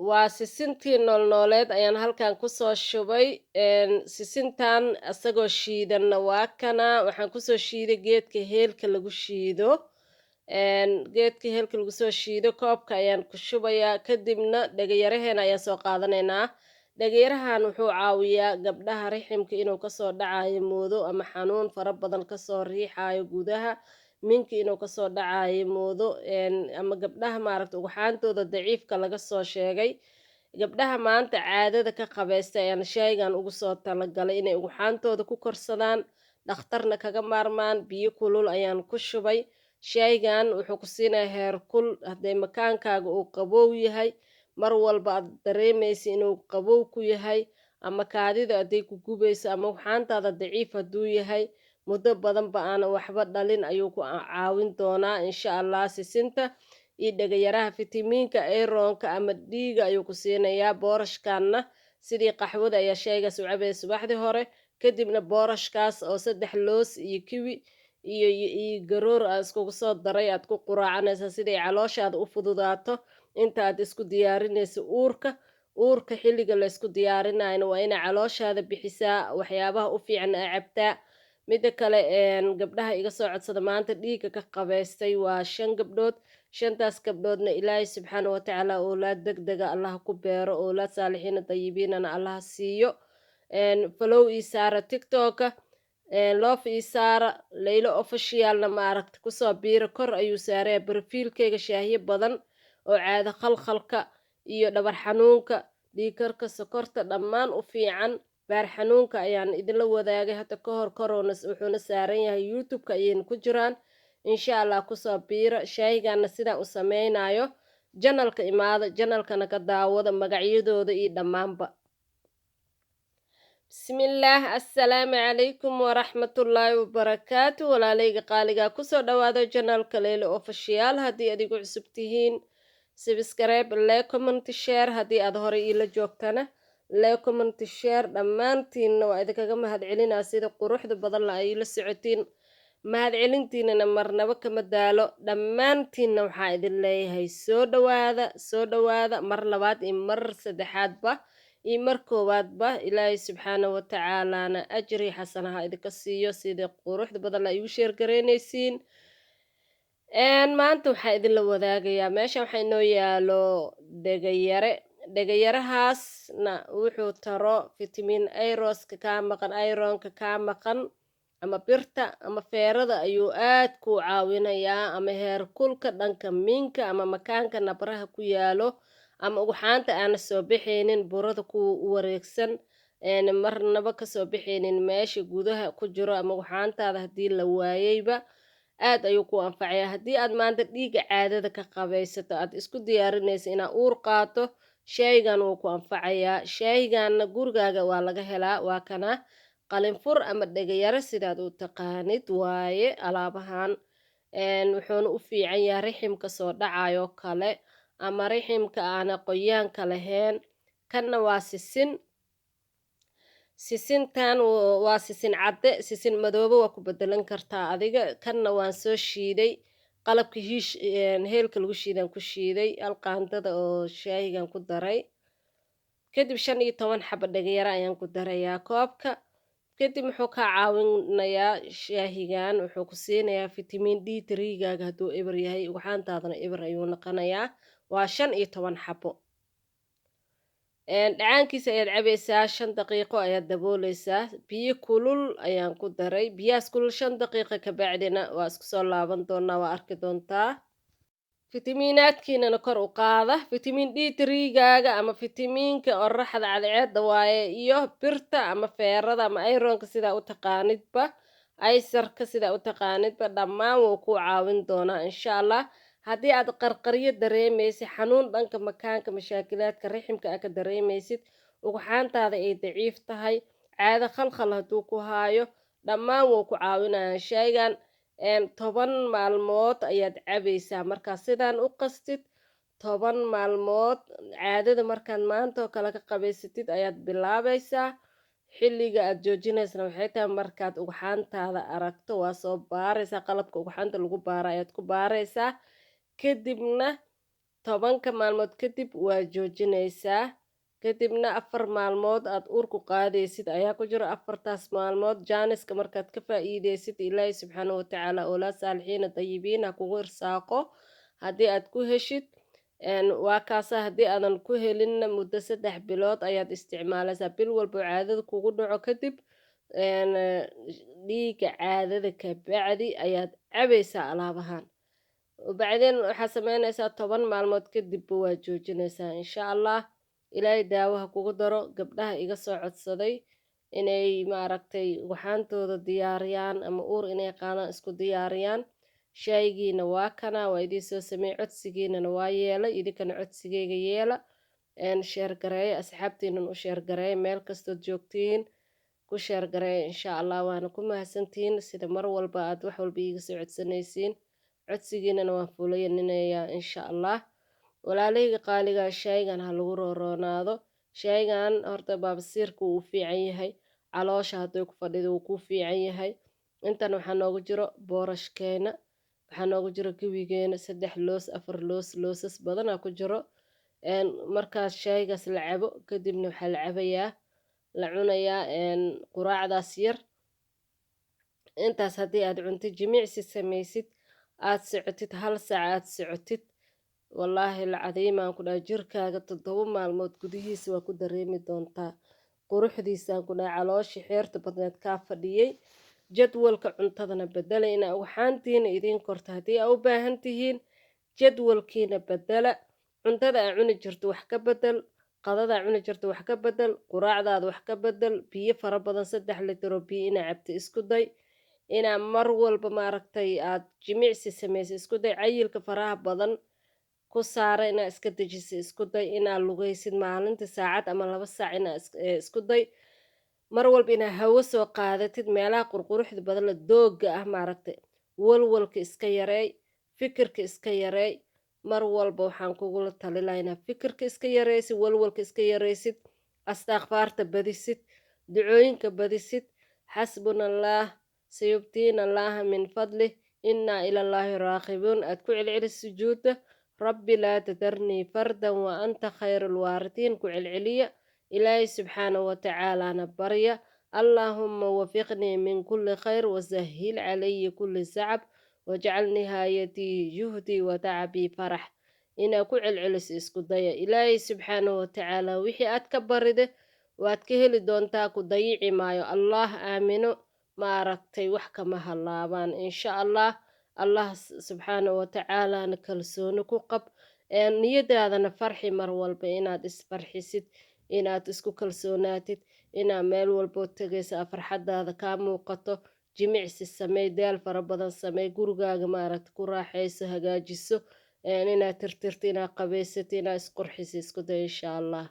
Waa sisintii noolnooleed ayaan halkan kusoo shubay. Sisintan isagoo shiidanna waa kana. Waxaan kusoo shiiday geedka heelka lagu shiido. Geedka heelka lagu soo shiido koobka ayaan ku shubayaa. Kadibna dhegayaraheena ayaan soo qaadanaynaa. Dhegayarahan wuxuu caawiyaa gabdhaha riximka inuu kasoo dhacayo moodo ama xanuun fara badan kasoo riixayo gudaha minka, inuu kasoo dhacayo moodo, ama gabdhaha maaragta ugxaantooda daciifka laga soo sheegay. Gabdhaha maanta caadada ka qabaystay ayaan shaygan ugu soo talagalay inay ugxaantooda ku korsadaan, dhakhtarna kaga maarmaan. Biyo kulul ayaan ku shubay. Shaygan wuxuu ku siinayaa heer kul. Hadday makaankaaga uu qabow yahay, mar walba aad dareemaysa inuu qabow ku yahay, ama kaadida hadday ku gubayso, ama ugxaantaada daciif hadduu yahay, muddo badanba aanan waxba dhalin, ayuu ku caawin doonaa, insha Allah. Sisinta iyo dhegayaraha fitamiinka ironka ama dhiiga ayuu ku siinayaa. Boorashkanna sidii qaxwada ayaa shaygaas u cabaya subaxdii hore. Kadibna boorashkaas oo saddex loos iyo kiwi iyo garoor aad iskugu soo daray aad ku quraacanaysaa, siday calooshaada u fududaato inta aad isku diyaarinaysa uurka. Uurka xilliga laysku diyaarinayana waa inaa calooshaada bixisaa, waxyaabaha u fiican aa cabtaa. Midda kale, gabdhaha iga soo codsada maanta dhiigga ka qabaystay waa shan gabdhood. Shantaas gabdhoodna Ilaahay subxaana watacaala oolaad deg dega Allah ku beero, oolaad saalixiina dayibiinana Allah siiyo. Follow ii saara TikToka, love ii saara, Laylo Officialna maaragta kusoo biira. Kor ayuu saaraya profilekeyga. Shaahiyo badan oo caado khalkhalka iyo dhabar xanuunka, dhiigkarka, sokorta dhammaan u fiican, baar xanuunka ayaan idinla wadaagay hadda ka hor. Koroona wuxuuna saaran yahay YouTube-ka ayayna ku jiraan, insha Allah. Kusoo biira. Shaahigana sidaan u sameynayo channelka imaada, channelkana ka daawada magacyadooda iyo dhammaanba. Bismillaah. Assalaamu calaykum waraxmatullaahi wabarakaatu. Walaalayga qaaligaa, kusoo dhawaada channelka Leylo Official. Haddii aad igu cusub tihiin, subscribe, like, comment, share. Haddii aad horey iila joogtana, like, comment, share. Dhammaantiinna waa idinkaga mahadcelinaa sida quruxda badan la ay la socotiin. Mahadcelintiinana marnaba kama daalo. Dhammaantiinna waxaa idin leeyahay soo dhawaada, soo dhawaada mar labaad iyo mar saddexaadba iyo mar koowaadba. Ilaahay subxaana wa tacaalana ajri xasanaha idinka siiyo sida quruxda badan la igu share garaynaysiin. Maanta waxaa idinla wadaagayaa, meesha waxaa inoo yaalo dhegayare. Dhegayarahaasna wuxuu taro fitamiin iroska kaa maqan, ironka kaa maqan, ama birta ama feerada ayuu aad kuu caawinayaa, ama heer kulka dhanka minka ama makaanka nabraha ku yaalo, ama ugxaanta aana soo baxaynin, burada kuwa u wareegsan marnaba kasoo baxaynin meesha gudaha ku jiro, ama ugxaantaada haddii la waayeyba, aad ayuu ku anfacayaa. Haddii aad maanta dhiigga caadada ka qabaysato, aad isku diyaarinaysa inaad uur qaato, shaygan wuu ku anfacayaa. Shayganna gurigaaga waa laga helaa. Waa kana qalinfur ama dhegayaro sidaad u taqaanid waaye alaabahan. Wuxuuna u fiican yahay riximka soo dhacayo kale ama riximka aana qoyaanka lahayn. Kanna waa sisin. Sisintan waa sisin cadde, sisin madoobe waa ku bedelan kartaa adiga. Kanna waan soo shiiday, qalabka hiish heelka lagu shiidan ku shiiday. Hal qaandada oo shaahigan ku daray. Kadib 15 xaba dhagayaro ayaan ku darayaa koobka. Kadib muxuu kaa caawinayaa shaahigan? Wuxuu ku siinayaa fitamiin D 3-gaaga hadduu eber yahay, ugxaantaadana eber ayuu noqonayaa. Waa 15 xabo. Dhacaankiisa ayaad cabaysaa, 5 daqiiqo ayaad dabooleysaa. Biyo kulul ayaan ku daray. Biyahaas kulul 5 daqiiqo kabacdina waa isku soo laaban doonaa, waa arki doontaa. Fitamiinaadkiinana kor u qaada, fitamiin D 3-gaaga ama fitamiinka qoraxda cadceedda waaye, iyo birta ama feerada ama ironka sidaa u taqaanidba, aysarka sidaa u taqaanidba, dhammaan wuu ku caawin doonaa, insha Allah. Haddii aad qarqaryo dareemaysid, xanuun dhanka makaanka, mashaakilaadka riximka aad ka dareemaysid, ugxaantaada ay daciif tahay, caado khalkhal hadduu ku haayo, dhammaan wuu ku caawinayaa shaygan. 10 maalmood ayaad cabaysaa markaa sidaan u qastid. 10 maalmood caadada markaad maanta oo kale ka qabaysatid ayaad bilaabaysaa. Xilliga aad joojinaysana waxay tahay markaad ugxaantaada aragto. Waa soo baaraysaa, qalabka ugxaanta lagu baara ayaad ku baaraysaa. Kadibna 10-ka maalmood kadib waa joojinaysaa. Kadibna 4 maalmood aad uurku qaadaysid ayaa ku jiro. 4taas maalmood jaaniska markaad ka faa'iideysid, Ilaahay subxaana watacaala oolaa saalixiina dayibiin ha kugu irsaaqo. Haddii aad ku heshid waa kaasa, haddii aadan ku helinna muddo 3 bilood ayaad isticmaalaysaa. Bil walbo caadada kugu dhaco kadib, dhiigga caadada kabacdi ayaad cabaysaa alaabahan. Bacdeen waxaad sameynaysaa 10 maalmood kadibba waa joojinaysaa, insha Allah. Ilaahay daawaha kugu daro. Gabdhaha iga soo codsaday inay maaragtay waxaantooda diyaariyaan ama uur inay qaadaan isku diyaariyaan, shaayigiina waa kana, waa idiin soo sameeyey, codsigiinana waa yeelay. Idinkana codsigeyga yeela, share gareeya, asxaabtiinan u share gareeya, meel kastood joogtiin ku share gareeya, insha Allah. Waana ku mahadsantihiin sida mar walba aad wax walba iiga soo codsanaysiin. Codsigiinana waan fuulayaninayaa, insha Allah. Walaalahayga qaaliga, shaygan ha lagu rooroonaado. Shaygan horta baabasiirka wuu u fiican yahay, caloosha hadday ku fadhido wuu ku fiican yahay. Intan waxaa noogu jiro boorashkeena, waxaa noogu jiro kiwigeena, 3 loos, 4 loos, loosas badanaa ku jiro. Markaas shaygaas la cabo kadibna waxaa la cabayaa, la cunayaa quraacdaas yar. Intaas haddii aad cuntid, jimicsi samaysid, aad socotid hal saac aad socotid, wallaahi alcadiim aan ku dhahay, jirkaaga 7 maalmood gudihiisa waa ku dareemi doontaa quruxdiisaan ku dhahay, calooshii xeerta badneed kaa fadhiyey. Jadwalka cuntadana bedela. Inaa waxaantiina idiin korto haddii aa u baahan tihiin, jadwalkiina bedela. Cuntada aa cuni jirto wax ka bedel, qadada aa cuni jirto wax ka bedel, quraacdaada wax ka bedel. Biyo fara badan, 3 litro biyo inaa cabto isku day. Inaa mar walba maaragtay aad jimicsi samaysa isku day. Cayilka faraha badan ku saara inaa iska dejisa isku day. Inaa lugaysid maalinta saacad ama 2 saac inaa isku day. Mar walba inaa hawo soo qaadatid, meelaha qurquruxda badan la dooga ah maaragtay. Walwalka iska yareey, fikirka iska yareey. Mar walba waxaan kugula tali lahaa inaa fikirka iska yareysid, walwalka iska yareysid, astakfaarta badisid, ducooyinka badisid. Xasbuna Allah sayubtiina Allaha min fadlih, innaa ilallaahi raaqibuun aad ku celceli. Sujuudda rabbi laa tadarnii fardan wa anta khayru lwaaritiin ku celceliya. Ilaahay subxaanahu watacaalana barya. Allaahuma wafiqnii min kulli khayr wasahil calaya kulli sacab wajcal nihaayatii juhdii wa tacabii farax. Inaa ku celceliso isku daya. Ilaahay subxaanahu watacaala wixii aad ka barida waad ka heli doontaa, ku dayici maayo. Allah aamino, maaragtay, wax kama halaabaan, insha Allah. Allah subxaanahu watacaalana kalsooni ku qab, niyadaadana farxi. Mar walba inaad isfarxisid, inaad isku kalsoonaatid, inaad meel walboo tegaysa farxadaada kaa muuqato. Jimicsi samey, daal fara badan samey, gurigaaga maaragta ku raaxayso, hagaajiso, inaad tirtirto, inaad qabaysato, inaad isqurxiso isku day, insha Allah.